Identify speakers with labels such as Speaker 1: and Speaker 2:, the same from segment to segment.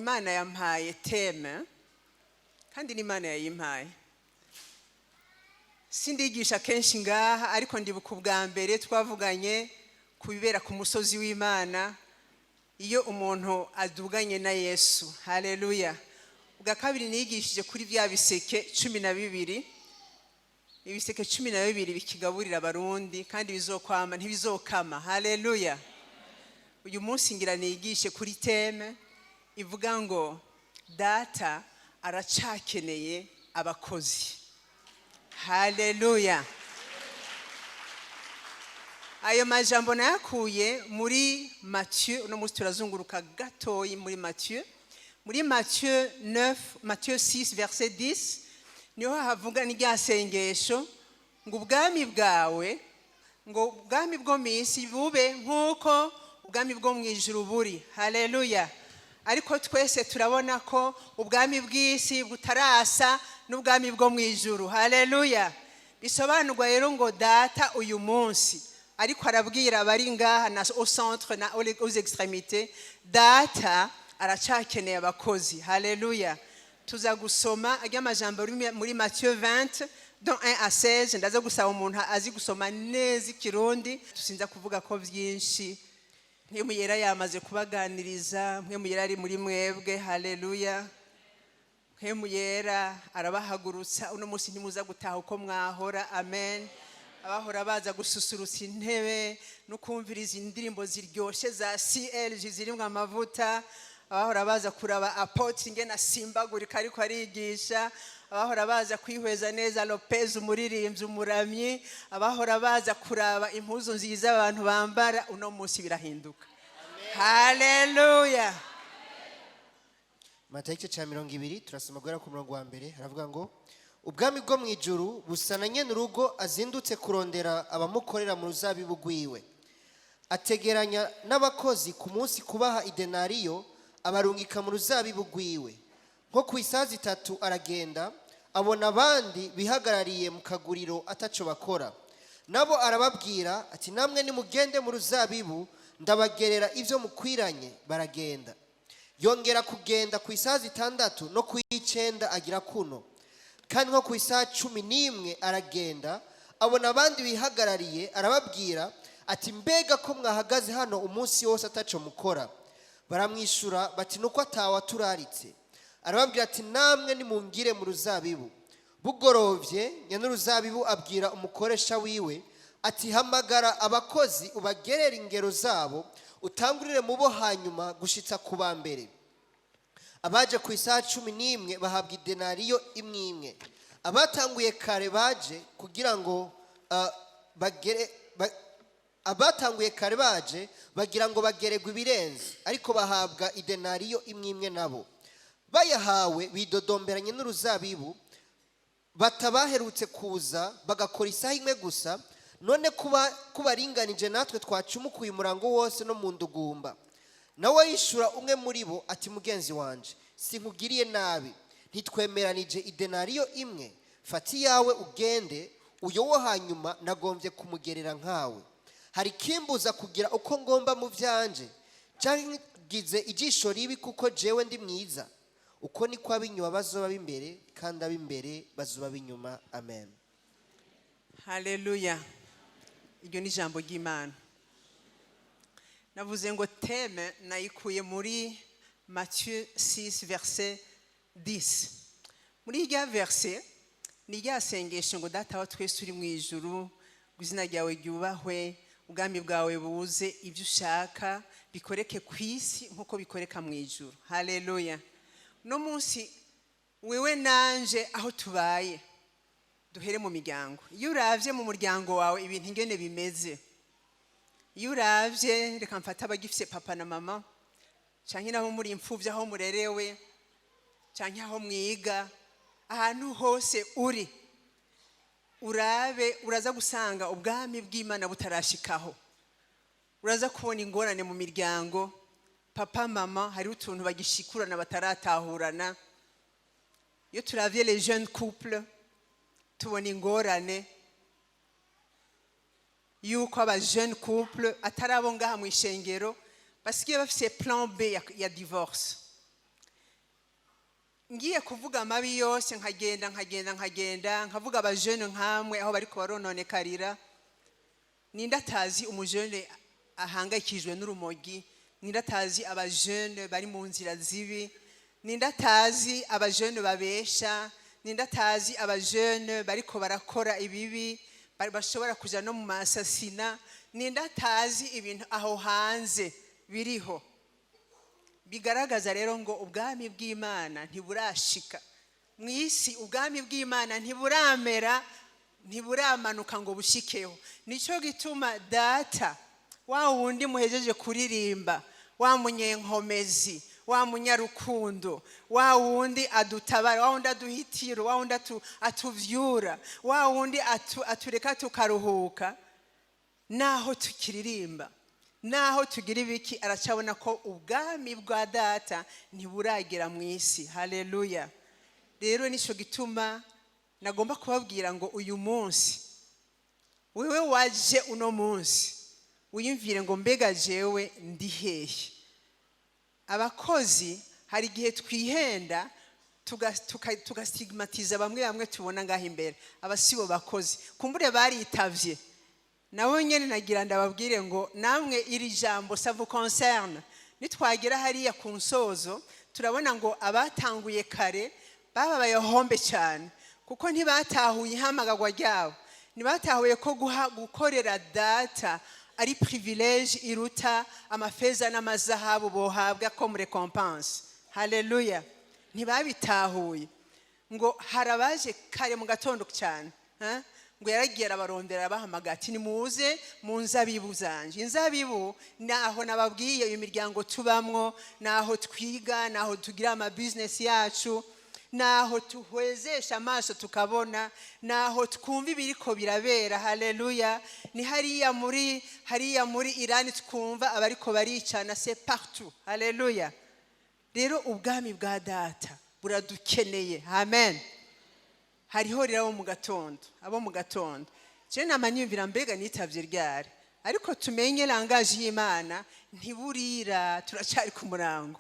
Speaker 1: Imana yampaye thème, kandi n'Imana yayimpaye. Sindigisha kenshi ngaha, ariko ndibuka ubwa mbere twavuganye ku bibera ku musozi w'Imana iyo umuntu aduganye na Yesu. Haleluya! Ubwa kabiri nigishije kuri bya biseke 12, ibiseke 12 bikigaburira Abarundi kandi bizokwama, ntibizokama. Haleluya! Uyu munsi ngira nigishe kuri thème ivuga ngo "Data aracakeneye abakozi". Haleluya! Ayo majambo nayakuye muri Mathieu. Uno munsi turazunguruka gatoyi muri Mathieu, muri Mathieu 9, Mathieu 6 verset 10, niho havuga n'irya sengesho ngo ubwami bwawe, ngo ubwami bwo mu isi bube nk'uko ubwami bwo mu ijuru buri. Haleluya! Ariko twese turabona ko ubwami bw'isi butarasa n'ubwami bwo mu ijuru. Haleluya! Bisobanurwa rero ngo Data uyu munsi ariko arabwira abari ngaha na au centre na aux extrémités: Data aracakeneye abakozi. Haleluya! Tuza gusoma amajambo muri Mathieu 20 dont 1 à 16. Ndaza gusaba umuntu azi gusoma neza Ikirundi. Tusinza kuvuga ko byinshi, Mpwemu Yera yamaze kubaganiriza. Mpwemu Yera ari muri mwebwe. Haleluya! Mpwemu Yera arabahagurutsa. Uno munsi ntimuza gutaha uko mwahora. Amen. Abahora baza gususurutsa intebe no kumviriza indirimbo ziryoshye za CLG zirimo amavuta, abahora baza kuraba apôtre ingene asimbagurika ariko arigisha, abahora baza kwihweza neza Lopez umuririmbyi umuramyi, abahora baza kuraba impuzu nziza abantu bambara, uno munsi birahinduka. Haleluya!
Speaker 2: Matayo igice cya 20, turasoma guhera ku murongo wa mbere. Haravuga ngo: "Ubwami bwo mu ijuru busa na nyene urugo azindutse kurondera abamukorera mu ruzabibu rwiwe. Ategeranya n'abakozi ku munsi kubaha idenariyo, abarungika mu ruzabibu rwiwe. Nko ku isaha 3 aragenda, abona abandi bihagarariye mu kaguriro ataco bakora. Nabo arababwira ati: 'Namwe nimugende mu ruzabibu, ndabagerera ibyo mukwiranye.' Baragenda. Yongera kugenda ku isaha 6 no ku y'9, agira kuno. Kandi nko ku isaha 11 aragenda, abona abandi bihagarariye, arababwira ati: 'Mbega ko mwahagaze hano umunsi wose ataco mukora?' Baramwishyura bati: 'Nuko atawaturaritse.' Arababwira ati: 'Namwe nimungire mu ruzabibu.' Bugorovye, nyenuruzabibu abwira umukoresha wiwe ati: 'Hamagara abakozi, ubagerere ingero zabo, utangurire mu bo hanyuma gushitsa ku ba mbere.' Abaje ku isaha 11 bahabwa idenariyo imwe imwe. Abatanguye kare baje kugira ngo bagere abatanguye kare baje bagira ngo bageregwe ibirenze, ariko bahabwa idenariyo imwe imwe nabo. Bayahawe, bidodomberanye n'uruzabibu batabaherutse kuza bagakora isaha imwe gusa, none kuba kubaringanije natwe twacumukuye umurango wose no mu ndugumba. Nawe yishura umwe muri bo ati: 'Mugenzi wanje, sinkugiriye nabi. Ntitwemeranije idenariyo imwe? Fata iyawe ugende. Uyo wo hanyuma nagombye kumugerera nkawe. Hari ikimbuza kugira uko ngomba mu byanje? Cyangwa ngize ijisho ribi kuko jewe ndi mwiza?' Uko niko ab'inyuma bazoba b'imbere, kandi ab'imbere bazoba b'inyuma." Amen.
Speaker 1: Haleluya! Iryo ni ijambo ry'Imana. Navuze ngo thème nayikuye muri Mathieu 6 verset 10. Muri irya verset ni rya sengesho ngo "Data wa twese uri mu ijuru, ngo izina ryawe ryubahwe, ubwami bwawe buze, ibyo ushaka bikoreke ku isi nk'uko bikoreka mu ijuru." Haleluya! Uno munsi wewe nanje aho tubaye, duhere mu miryango. Iyo uravye mu muryango wawe ibintu ingene bimeze, iyo uravye, reka mfate abagifise papa na mama, canke nabo muri imfuvyi aho murerewe, canke aho mwiga, ahantu hose uri, urabe, uraza gusanga ubwami bw'Imana butarashikaho. Uraza kubona ingorane mu miryango. Papa, mama, hariho utuntu bagishikurana bataratahurana. Iyo turavye les jeunes couples, tubona ingorane yuko aba jeune couple atari abo ngaha mu ishengero basigaye bafise plan B ya divorce. Ngiye kuvuga amabi yose, nkagenda, nkagenda, nkagenda, nkavuga abajene nkamwe aho bariko barononekarira. Ninde atazi umujene ahangayikishijwe n'urumogi? Ninde atazi abajene bari mu nzira zibi? Ninde atazi abajene babesha? Ninde atazi abajene bariko barakora ibibi, bashobora kuja no mu masasina? Ninde atazi ibintu aho hanze biriho bigaragaza rero ngo ubwami bw'Imana ntiburashika mu isi, ubwami bw'Imana ntiburamera, ntiburamanuka ngo bushikeho? Nicyo gituma Data wa wundi muhejeje kuririmba, wa munyenkomezi, wa munyarukundo, wa wundi adutabara, wa wundi aduhitiro, wa wundi atuvyura, wa wundi atureka tukaruhuka, naho tukiririmba, naho tugira ibiki, aracabona ko ubwami bwa Data ntiburagera mu isi. Haleluya! Rero nicyo gituma nagomba kubabwira ngo uyu munsi, wewe waje uno munsi, wiyumvire ngo: "Mbega jewe ndi hehe?" Abakozi hari igihe twihenda, tugastigmatiza bamwe bamwe tubona ngaho imbere, abasibo bakozi kumbure baritavye nabo nyene. Nagira ndababwire ngo namwe iri jambo, ça vous concerne. Nitwagera hariya ku nsozo, turabona ngo abatanguye kare bababaye hombe cyane, kuko ntibatahuye ihamagagwa ryabo, ntibatahuye ko gukorera Data ari privilège iruta amafeza n'amazahabu bohabwa comme récompense. Haleluya! Ntibabitahuye ngo hari abaje kare mu gatondo cyane, ha? Ngo yaragiye arabarondera, abahamagara ati: "Nimuze mu nzabibu zanje." Inzabibu naho nababwiye iyo miryango tubamwo, naho twiga, naho tugira amabizinesi yacu, naho tuhwezesha amaso tukabona, naho twumva ibiriko birabera. Haleluya! Ni hariya muri Irani twumva abariko baricana, c'est partout. Haleluya! Rero ubwami bwa Data buradukeneye. Amen. Hariho rero abo mu gatondo. Je nama niyumvira: mbega nitavye ryari? Ariko tumenye langage y'Imana: ntiburira, turacyari ku murango.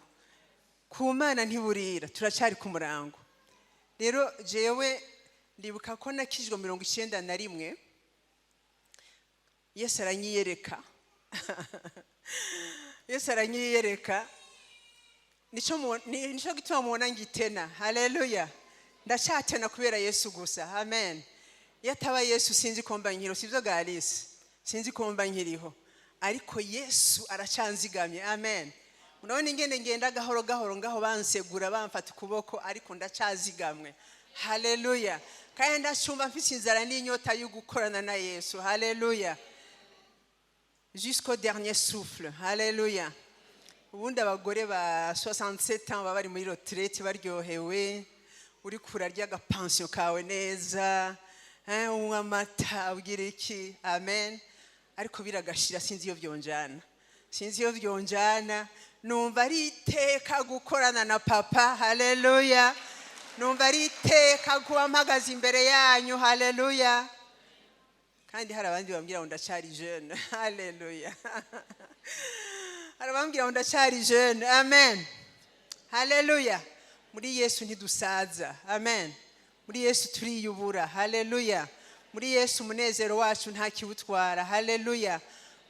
Speaker 1: Ku Mana ntiburira, turacyari ku murango. Rero jewe ndibuka ko nakijwe 91. Yesu aranyiyereka, Yesu aranyiyereka. Nico gituma mubona ngitena. Haleluya! Ndacyatena kubera Yesu gusa. Amen. Iyo ataba Yesu, sinzi ko mba nkiriho. Sibyo Galisi? Sinzi ko mba nkiriho, ariko Yesu aracyanzigamye. Amen. Murabona ingene ngenda gahoro gahoro ngaho, bansegura, bamfata ukuboko, ariko ndacyazigamwe. Haleluya! Kandi ndacumva mfite inzara n'inyota yo gukorana na Yesu. Haleluya! Jusqu'au dernier souffle. Haleluya! Ubundi abagore ba 67 ans baba bari muri retraite, baryohewe, uri kurarya agapansiyo kawe neza, unywa amata, ugira iki. Amen. Ariko biragashira, sinzi iyo byonjana, sinzi iyo byonjana. Numva ari iteka gukorana na Papa. Haleluya! Numva ari iteka kuba mpagaze imbere yanyu. Haleluya! Kandi hari abandi bambwira ngo ndacyari jeune. Haleluya! Hari abambwira ngo ndacyari jeune. Amen. Haleluya! Muri Yesu ntidusaza. Amen. Muri Yesu turiyubura. Haleluya! Muri Yesu umunezero wacu nta kiwutwara. Haleluya!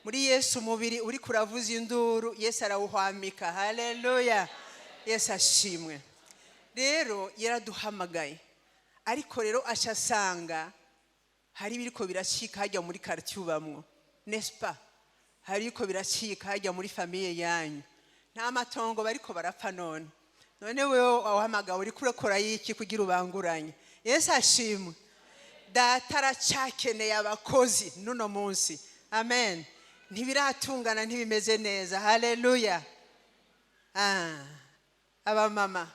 Speaker 1: Muri Yesu umubiri uri kuravuza induru, Yesu arawuhwamika. Haleluya! Yesu ashimwe. Rero yaraduhamagaye, ariko rero aca asanga hari ibiriko biracika hajya muri quartier ubamwo, n'est-ce pas? Hari ibiriko biracika hajya muri famille yanyu. Nta matongo bariko barapfa. None wewe wahamagawe, uriko urakora yiki kugira ubanguranye? Yesu ashimwe. Data aracyakeneye abakozi n'uno munsi. Amen. Ntibiratungana, ntibimeze neza. Haleluya! Ah, abamama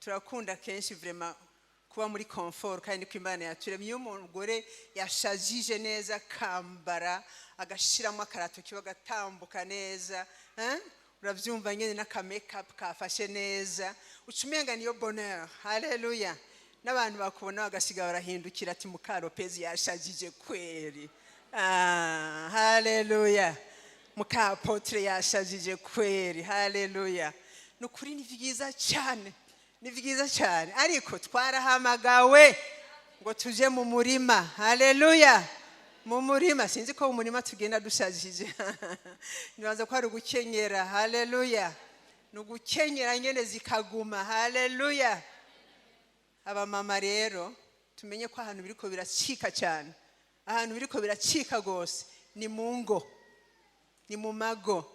Speaker 1: turakunda kenshi vraiment kuba muri confort, kandi niko Imana yaturemye. Iyo umugore yashajije neza, akambara, agashiramo akarato kiba, agatambuka neza, eh? Urabyumva nyine, n'aka makeup kafashe neza, uca umenga niyo bonheur. Haleluya! N'abantu bakubona bagasiga barahindukira ati: "Mukaropezi yashajije kweri." Ah, haleluya! Muka apôtre yashajije kweri. Haleluya! Ni ukuri, ni byiza cyane, ni byiza cyane, ariko twarahamagawe ngo tuje mu murima. Haleluya! Mu murima, sinzi ko mu murima tugenda dushajije. Nibaza ko ari ugukenyera. Haleluya! Ni ugukenyera nyine zikaguma. Haleluya! Abamama rero, tumenye ko ahantu biriko biracika cyane, ahantu biriko biracika rwose, ni mu ngo, ni mu mago.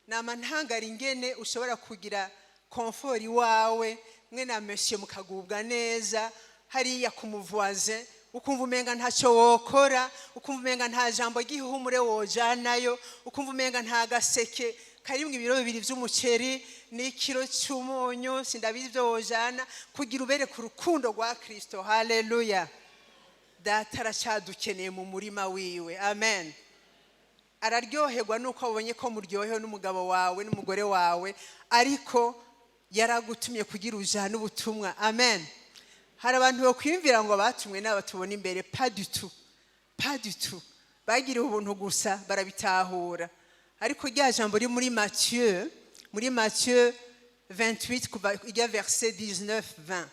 Speaker 1: Nama ntangara ingene ushobora kugira confort iwawe mwe na monsieur, mukagubwa neza hariya ku muvoisin, ukumva umenga ntacyo wokora, ukumva umenga nta jambo ry'ihumure wojanayo, ukumva umenga nta gaseke karimwo ibiro 2 by'umuceri n'ikiro cy'umunyu, sindabizi ibyo wojana kugira ubereke urukundo rwa Kristo. Haleluya! Data aracyadukeneye mu murima wiwe. Amen. Araryoherwa nuko abonye ko muryohewe n'umugabo wawe n'umugore wawe, ariko yaragutumye kugira ujane ubutumwa. Amen. Hari abantu bakwiyumvira ngo batumwe n'aba tubona imbere. Pas du tout, pas du tout. Bagiriwe ubuntu gusa, barabitahura. Ariko rya jambo riri muri Mathieu, muri Mathieu 28, kuva irya verset 19, 20,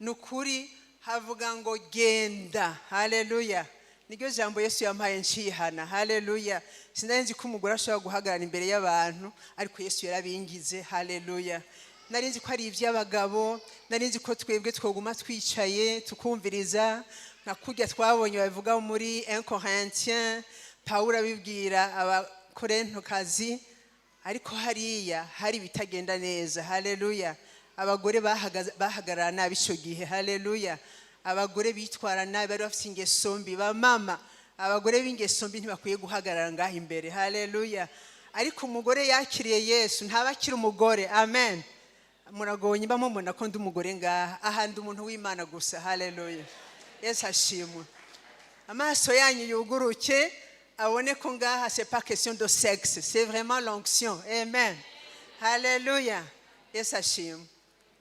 Speaker 1: ni ukuri havuga ngo genda. Haleluya! Niryo jambo Yesu yampaye ncihana. Haleluya! Sinari nzi ko umugore ashobora guhagarara imbere y'abantu, ariko Yesu yarabingize. Haleluya! Nari nzi ko ari iby'abagabo, nari nzi ko twebwe twoguma twicaye tukumviriza, nka kurya twabonye babivuga muri 1 Corinthiens, Pawulo abibwira Abakorintokazi. Ariko hariya hari ibitagenda neza. Haleluya! Abagore bahagarara nabi icyo gihe. Haleluya! Abagore bitwara nabi, bari bafite ingeso mbi. Bamama, abagore b'ingeso mbi ntibakwiye guhagarara ngaho imbere. Haleluya! Ariko umugore yakiriye Yesu ntaba akiri umugore. Amen. Muragonye mba mubona ko ndi umugore ngaha. Aha ndi umuntu w'Imana gusa. Haleluya! Yesu ashimwe. Amaso yanyu yuguruke, abone ko ngaha c'est pas question de sexe, c'est vraiment l'onction. Amen. Haleluya! Yesu ashimwe.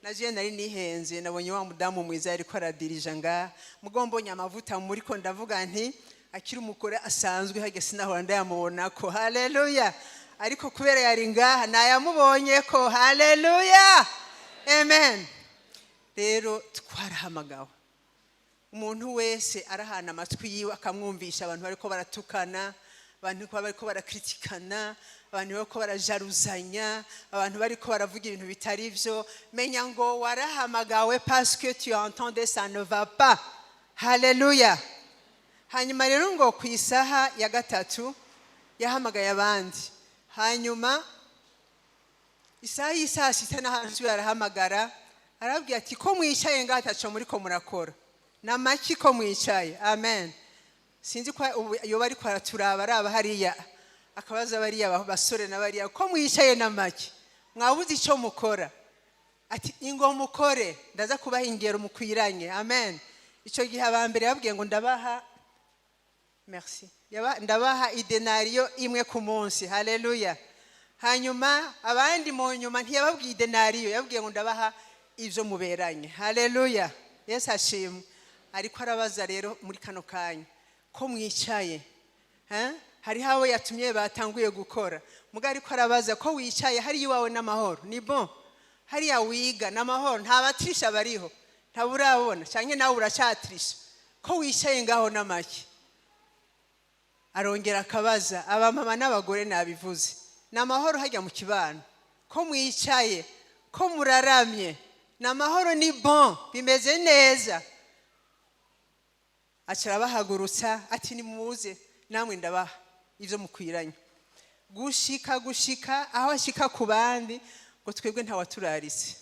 Speaker 1: Naje nari nihenze, nabonye wa mudamu mwiza ariko aradirija ngaha, mugo mbonye amavuta muri ko, ndavuga nti akiri umugore asanzwe hage sinahora ndayamubona ko. Haleluya! Ariko kubera yari ngaha, nayamubonye ko. Haleluya! Amen. Rero twarahamagawe. Umuntu wese arahana amatwi yiwe akamwumvisha abantu bariko baratukana, abantu bariko barakritikana, abantu bariko barajaruzanya, abantu bariko baravuga ibintu bitari byo. Menya ngo warahamagawe parce que tu entendais ça ne va pas. Haleluya! Hanyuma rero ngo ku isaha ya 3 yahamagaye abandi. Hanyuma isaha y'isaha 6 n'ahantu arahamagara, arababwira ati: "Ko mwicaye ngaha ataco muriko murakora, ni amaki ko mwicaye?" Amen. Sinzi ko ubu yoba ariko araturaba, araba hariya, akabaza bariya basore na bariya: "Ko mwicaye n'amaki, mwabuze icyo mukora?" Ati: "Ingo mukore, ndaza kubaha ingero mukwiranye." Amen. Icyo gihe abambere babwiye ngo ndabaha, merci, ndabaha idenariyo imwe ku munsi. Haleluya! Hanyuma abandi mu nyuma ntiyababwiye idenariyo, yababwiye ngo ndabaha ibyo muberanye. Haleluya! Yesu ashimwe. Ariko arabaza rero muri kano kanya: "Ko mwicaye?" Hariho abo yatumye batanguye gukora muga, ariko arabaza: "Ko wicaye hariya iwawe n'amahoro, ni bon? Hariya wiga n'amahoro, nta batirisha bariho, ntaburabona, cyangwa nawe uracyatirisha? Ko wicaye ngaho n'amaki?" Arongera akabaza abamama n'abagore, nabivuze, ni amahoro hajya mu kibano? Ko mwicaye, ko muraramye, ni amahoro, ni bon, bimeze neza? Aca arabahagurutsa ati: "Nimuze namwe, ndabaha ibyo mukwiranye." Gushika aho ashika ku bandi ngo: "Twebwe ntawaturaritse."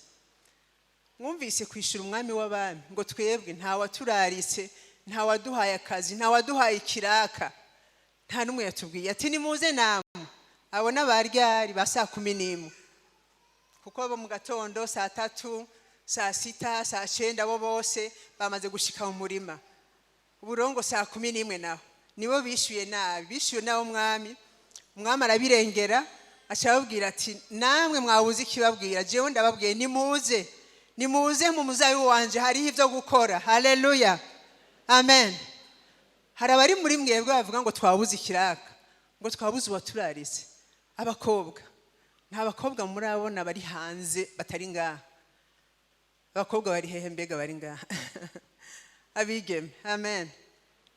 Speaker 1: Mwumvise kwishyura umwami w'abami ngo: "Twebwe ntawaturaritse, ntawaduhaye akazi, ntawaduhaye ikiraka, nta n'umwe yatubwiye." Ati: "Nimuze namwe." Abo n'abaryari ba saa 11, kuko bo mu gatondo saa 3, saa 6, saa 9 bo bose bamaze gushika mu murima. Uburongo saa 11 naho nibo bishyuye nabi, bishyuye nabi umwami. Umwami arabirengera, aca ababwira ati: "Namwe mwabuze ikibabwira, jewe ndababwiye, nimuze, nimuze mu muzabibu wanje, hariho ibyo gukora." Haleluya! Amen. Hari abari muri mwebwe bavuga ngo twabuze ikiraka, ngo twabuze uwaturaritse. Abakobwa Nta bakobwa murabona bari hanze batari ngaha? Abakobwa bari hehe mbega bari ngaha? Abigeme, amen.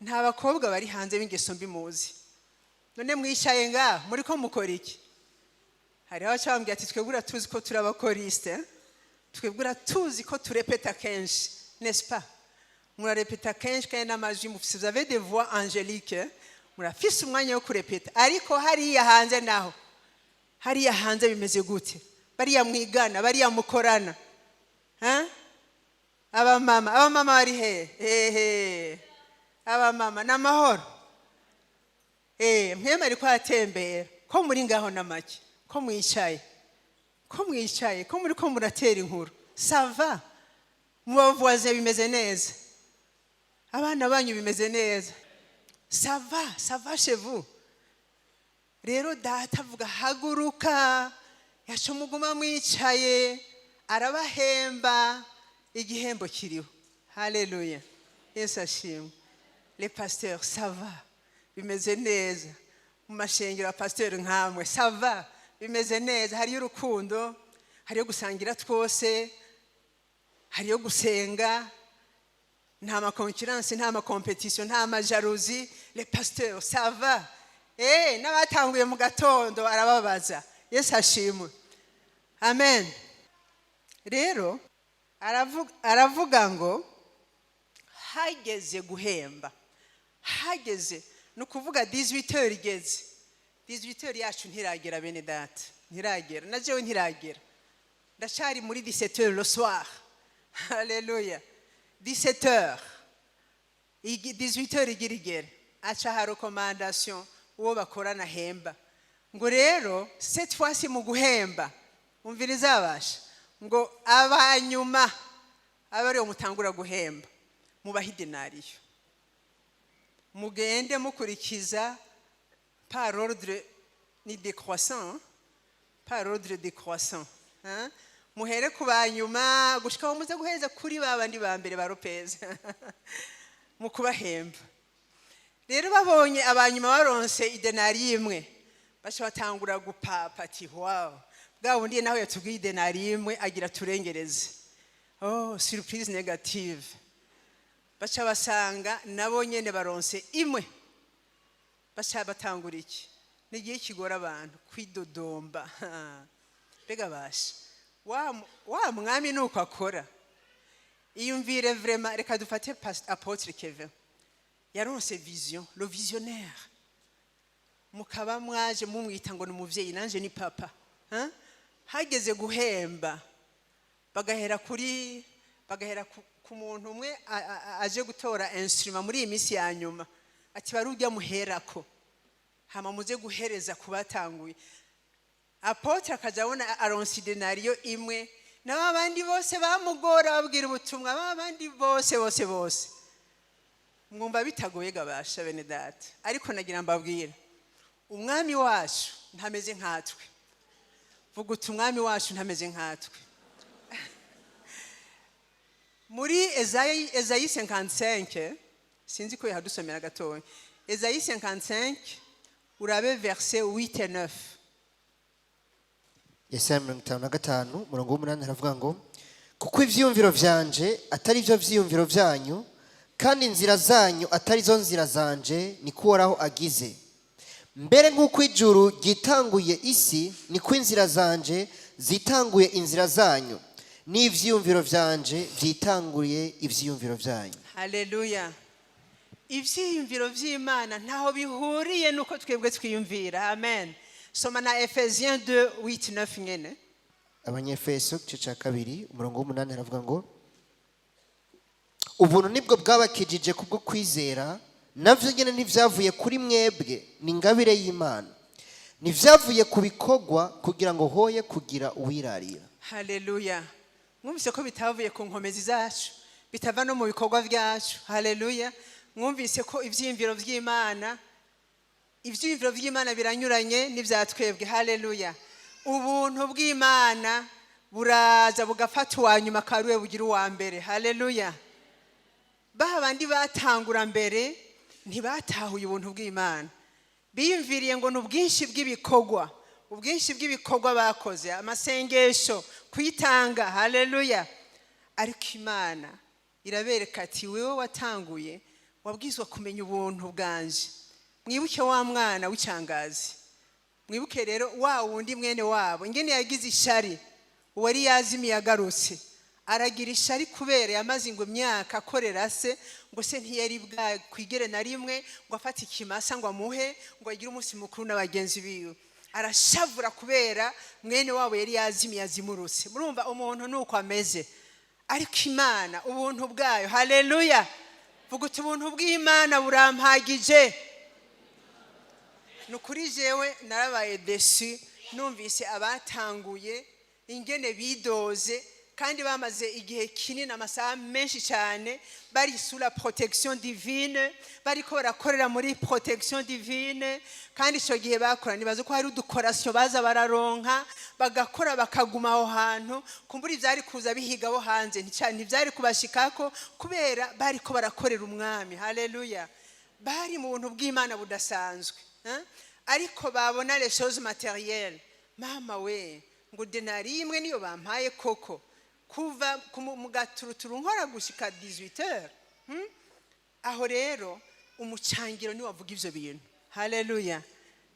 Speaker 1: Nta bakobwa bari hanze b'ingeso mbi muzi? None mwicaye ngaha muri ko mukora iki? Hariho abacabambwira ati: "Twebwe uratuzi ko turi aba choristes, twebwe uratuzi ko turepeta kenshi." N'est-ce pas? Murarepeta kenshi kandi n'amajwi mufise, vous avez des voix angéliques, murafise umwanya wo kurepeta. Ariko hariya hanze naho, hariya hanze bimeze gute? Bariya mwigana, bariya mukorana, hein? Abamama, abamama bari hehe? Hehe abamama? Ni amahoro? Mwema ariko atembera ko muri ngaho n'amake, ko mwicaye, ko mwicaye, ko muri ko muratera inkuru. Ça va? Mu ba voisins bimeze neza? Abana banyu bimeze neza? Ça va? Ça va chez vous? Rero data avuga: "Haguruka." Yaca muguma mwicaye, arabahemba. Igihembo kiriho. Haleluya, Yesu ashimwe. Les pasteurs, ça va? Bimeze neza mu mashengero ya pasteur nkamwe? Ça va? Bimeze neza? Hariyo urukundo, hariyo gusangira twose, hariyo gusenga, nta ma concurrence, nta ma compétition, nta ma jalousie. Les pasteurs, ça va? N'abatanguye mu gatondo arababaza. Yesu ashimwe, amen. Rero aravuga ngo hageze guhemba, hageze, ni ukuvuga 18 heures igeze. 18 heures yacu ntiragera, bene data, ntiragera, na jewe ntiragera, ndacyari muri 17 heures le soir. Haleluya. 17 heures, 18 heures igira igere, aca ha recommandation uwo bakorana ahemba. Ngo rero cette fois ci mu guhemba, umviriza, abasha ngo abanyuma abe ariyo mutangura guhemba, mubahe idenariyo, mugende mukurikiza par ordre ni décroissant, par ordre décroissant, hein? Muhere ku banyuma gushika aho muze guheza kuri ba bandi ba mbere ba Lopez mu kubahemba. Rero babonye abanyuma baronse idenari imwe, baca batangura gupapa ati: "Wow, bwa bundi nawe yatubwiye idenari imwe, agira turengereze." Oh, surprise négative! Baca basanga nabo nyene baronse imwe, baca batangura iki? Ni igihe kigora abantu kwidodomba. Mbega basha, wa mwami nuko akora. Iyumvire vraiment. Reka dufate apôtre Kevin, yaronse vision, le visionnaire, mukaba mwaje mumwita ngo ni umuvyeyi, nanje ni papa, hein? Hageze guhemba, bagahera kuri, bagahera ku muntu umwe aje gutora instrument muri iyi minsi ya nyuma, ati: "Barujya muherako, hama muze guhereza ku batanguye." Apôtre akaja abona aronse idenariyo imwe, na ba bandi bose bamugora babwira ubutumwa, ba bandi bose bose bose. Mwumva bitagoye gabasha, bene data? Ariko nagira mbabwira, umwami wacu ntameze nkatwe. Vuga uti: "Umwami wacu ntameze nkatwe." Muri Esayi 55, sinzi ko yahadusomera gatoya, Esayi 55, urabe verset 8 et 9.
Speaker 2: Yesaya 55 umurongo w'8 aravuga ngo: "Kuko ivyiyumviro vyanje atari byo vyiyumviro vyanyu, kandi inzira zanyu atari zo nzira zanje, niko Uhoraho agize. Mbere nk'uko ijuru ryitanguye isi, niko inzira zanje zitanguye inzira zanyu, n'ivyiyumviro vyanje vyitanguye ivyiyumviro vyanyu."
Speaker 1: Haleluya! Ibyiyumviro by'Imana ntaho bihuriye n'uko twebwe twiyumvira. Amen. Soma na Ephésiens 2 8 9 nyene.
Speaker 2: Abanyefeso igice cya 2 umurongo w'8 aravuga ngo: "Ubuntu nibwo bwabakijije kubwo kwizera, navyo nyene ntivyavuye kuri mwebwe, ni ingabire y'Imana, ntivyavuye ku bikorwa, kugira ngo hoye kugira uwirarira."
Speaker 1: Haleluya! Mwumvise ko bitavuye ku nkomezi zacu, bitava no mu bikorwa byacu. Haleluya! Mwumvise ko ibyiyumviro by'Imana biranyuranye n'ibya twebwe. Haleluya! Ubuntu bw'Imana buraza bugafata uwa nyuma akaba ariwe bugira uwa mbere. Haleluya! Ba bandi batangura mbere ntibatahuye ubuntu bw'Imana, biyumviriye ngo ni ubwinshi bw'ibikorwa. Ubwinshi bw'ibikorwa bakoze, amasengesho, kwitanga, haleluya. Ariko Imana irabereka ati: "Wewe watanguye, wabwizwa kumenya ubuntu bwanje." Mwibuke wa mwana w'icangazi, mwibuke rero wa wundi mwene wabo ingene yagize ishari. Uwari yazimiye agarutse, aragira ishari kubera yamaze ngo imyaka akorera se, ngo se ntiyari bwakwigere na rimwe ngo afate ikimasa ngo amuhe, ngo agire umunsi mukuru na bagenzi biwe. Arashavura kubera mwene wabo yari yazimiye azimurutse. Murumva umuntu ni uko ameze. Ariko Imana, ubuntu bwayo, haleluya! Vuga uti: "Ubuntu bw'Imana burampagije." Ni ukuri, jewe narabaye déçu numvise abatanguye ingene bidoze, kandi bamaze igihe kinini, amasaha menshi cyane, bari sous la protection divine, bariko barakorera muri protection divine. Kandi icyo gihe bakora, nibaza ko hari udukorasiyo baza bararonka, bagakora, bakaguma aho hantu. Kumbura ibyari kuza bihiga abo hanze ntibyari kubashikako, kubera bariko barakorera Umwami, haleluya. Bari mu buntu bw'Imana budasanzwe, eh? Ariko babona les choses matérielles, mama we, ngo denari imwe niyo bampaye koko, kuva mu gaturuturu nkora gushika 18 heures, Aho rero umucangiro niwe wavuga ivyo bintu, haleluya.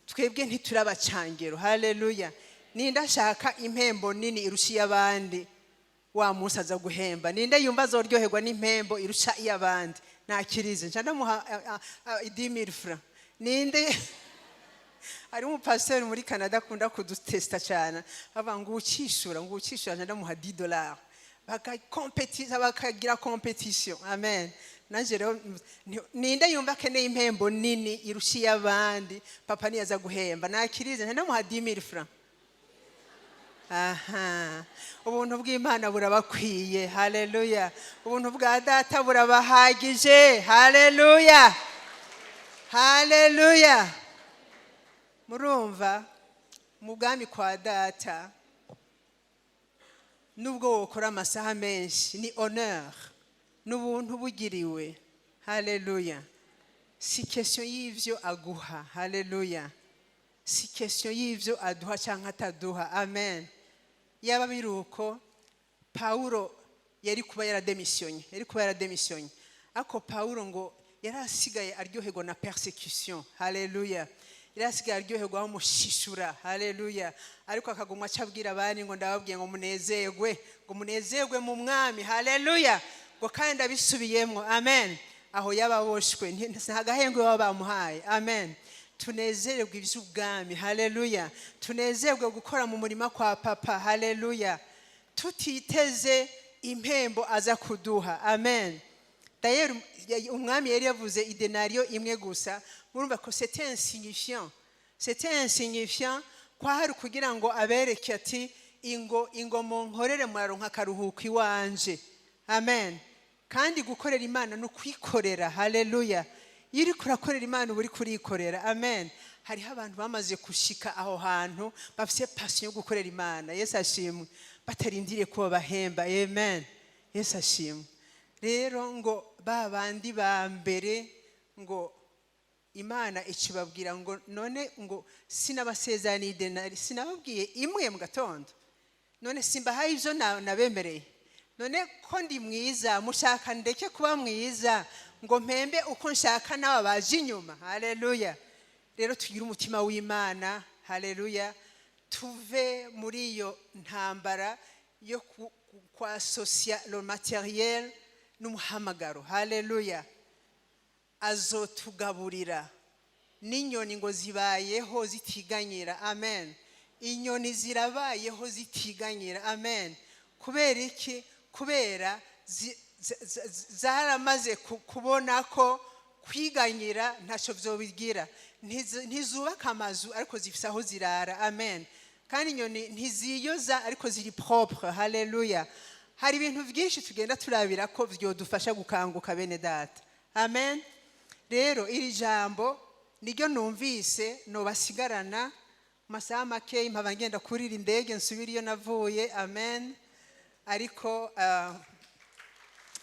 Speaker 1: Twebwe ntiturabacangiro, haleluya. Ninde ashaka impembo nini irusha iy'abandi wa munsi aza guhemba? Ninde yumva azoryoherwa n'impembo irusha iy'abandi? Nakirize nca ndamuha 10,000 francs. Ninde? Hari umupasiteri muri Canada akunda kudutesta cyane, avuga ngo ucishura, ngo ucishura nca ndamuha 10 dollars. Bagakompetisa, bakagira compétition, amen. Nanjye rero ninde yumva akeneye impembo nini irusha iy'abandi papa niyaza guhemba? Nakirize nca ndamuha 10,000 francs. Aha, ubuntu bw'Imana burabakwiye, haleluya. Ubuntu bwa Data burabahagije, haleluya, haleluya. Murumva, mu bwami kwa Data, nubwo wokora amasaha menshi, ni honneur, n'ubuntu bugiriwe, haleluya. Si question y'ivyo aguha, haleluya. Si question y'ivyo aduha cyangwa ataduha, amen. Yaba biri uko, Pawulo yari kuba yarademisiyonye, yari kuba yarademisiyonye. Ariko Pawulo ngo yari asigaye aryoherwa na persécution, haleluya. Yari asigaye aryoherwa amushishura, haleluya. Ariko akaguma acabwira abandi ngo: "Ndababwiye ngo munezerwe, ngo munezerwe mu Mwami, haleluya," ngo kandi ndabisubiyemo, amen. Aho yababoshwe, nta gahengwe baba bamuhaye, amen. Tunezererwe iby'ubwami, haleluya. Tunezerwe gukora mu murima kwa Papa, haleluya, tutiteze impembo aza kuduha, amen. D'ailleurs Umwami yari yavuze idenariyo imwe gusa. Murumva ko c'était insignifiant, c'était insignifiant, kwari kugira ngo abereke ati: "Ingo, ingo munkorere, muraronka akaruhuko iwanje," amen. Kandi gukorera Imana ni ukwikorera, haleluya. Iyo uriko urakorera Imana, uba uriko urikorera, amen. Hariho abantu bamaze gushika aho hantu, bafite passion yo gukorera Imana, Yesu ashimwe, batarindiriye ko babahemba, amen. Yesu ashimwe. Rero ngo ba bandi ba mbere, ngo Imana ikibabwira ngo: "None ngo sinabasezeraniye idenari? Sinababwiye imwe mu gatondo? None simbahaye ibyo nabemereye? None ko ndi mwiza, mushaka ndeke kuba mwiza ngo mpembe uko nshaka n'aba baje inyuma?" Haleluya. Rero tugire umutima w'Imana, haleluya. Tuve muri iyo ntambara yo kwasosiya le matériel n'umuhamagaro, haleluya. Azotugaburira. N'inyoni ngo zibayeho zitiganyira, amen. Inyoni zirabayeho zitiganyira, amen. Kubera iki? Kubera zaramaze kubona ko kwiganyira ntacyo byobigira. Ntizubaka amazu, ariko zifite aho zirara, amen. Kandi inyoni ntiziyoza, ariko ziri propre, haleluya. Hari ibintu byinshi tugenda turabira ko byodufasha gukanguka, bene Data, amen. Rero iri jambo niryo numvise nobasigarana mu masaha make, mpaba ngenda kurira indege nsubira iyo navuye, amen. Ariko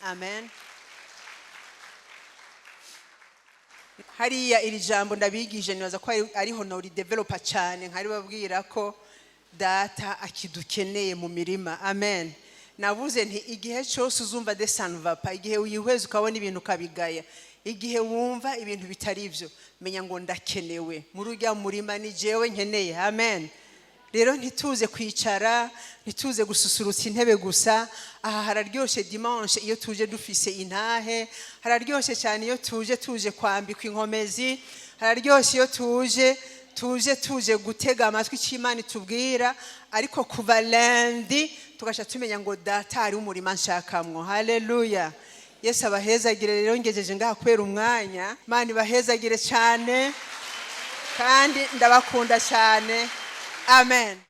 Speaker 1: amen. Hariya iri jambo ndabigije, nibaza ko ariho nori developa cyane, nkaribabwira ko Data akidukeneye mu mirima. Amen. Navuze nti igihe cyose uzumva de sanvapa, igihe wihweza ukabona ibintu ukabigaya, igihe wumva ibintu bitari byo, menya ngo ndakenewe muri ujya murima, ni jewe nkeneye. Amen. Rero ntituze kwicara, ntituze gususurutsa intebe gusa. Aha hararyoshye dimanche iyo tuje dufise intahe, hararyoshye cyane iyo tuje kwambikwa inkomezi, hararyoshye iyo tuje gutega amatwi icyo Imana itubwira. Ariko kuva lundi tugasha tumenya ngo Data hari umurima nshakamwo. Haleluya! Yesu abahezagire. Rero ngejeje ngaha kubera umwanya. Imana ibahezagire cyane, kandi ndabakunda cyane. Amen.